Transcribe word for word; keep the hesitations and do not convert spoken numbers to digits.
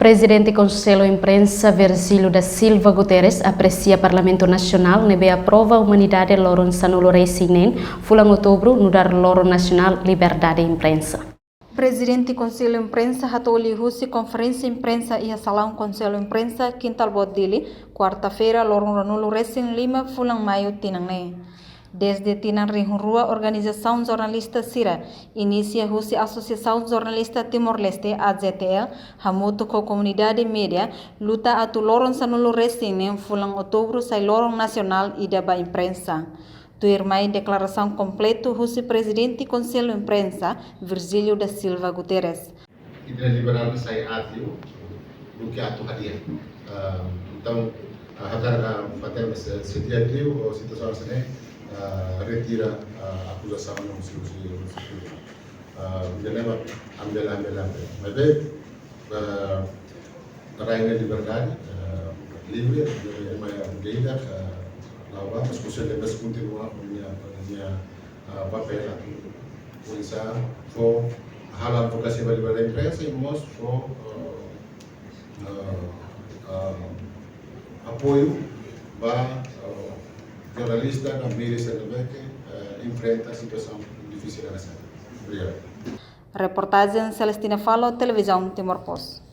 Prezidente Konsellu Imprensa, Virgílio da Silva Guterres, apresia Parlamentu Nasionál ne'ebé aprova unanimidade loron sanulu-resin-neen fulan Outubru nu'udar Loron Nasionál Liberdade Imprensa. Prezidente Konsellu Imprensa hato'o liuhusi konferénsia imprensa iha Salaun Konsellu Imprensa, Kintal Boot, Dili, kuarta-feira, loron ruanulu-resin-lima fulan Maiu tinan ne'e. Dezde tinan rihun rua, organizasaun jornalista sira, inisia husi Asosiasaun Jornalista Timor-Leste, A J T L, hamutuk ho komunidade média, luta atu loron sanulu-resin-neen fulan Outubru sai loron nasionál ida ba imprensa. Tuirmai deklarasaun kompletu husi Prezidente Konsellu Imprensa, Virgílio da Silva Guterres. Ita-nia liberdade sai ativu duké atu hadi'a. Ah, entaun, ah, hakarak, ah, fatel se, se dia ativu ou situasaun hanesan ne'e, ah, retira, ah, akuzasaun husi, husi, husi, ah, ida-ne'e mak ambil, ambil, ambil. Maibé, ah, rai ne'e liberdade, ah, livre, livre, ema dehan, ah, la'o ba, mas Konsellu deve kontinua ho nia, ho nia, ah, papél atu oinsá fó, halo advokasia ba liberdade imprensa i mós fó, ah, ah, ah, apoiu ba, ah, jornalista no média sira ne'ebé ke, ah, enfrenta situasaun difisil hanesan ne'e. Obrigadu. Reportajen Celestina Falo, Televizaun Timor Post.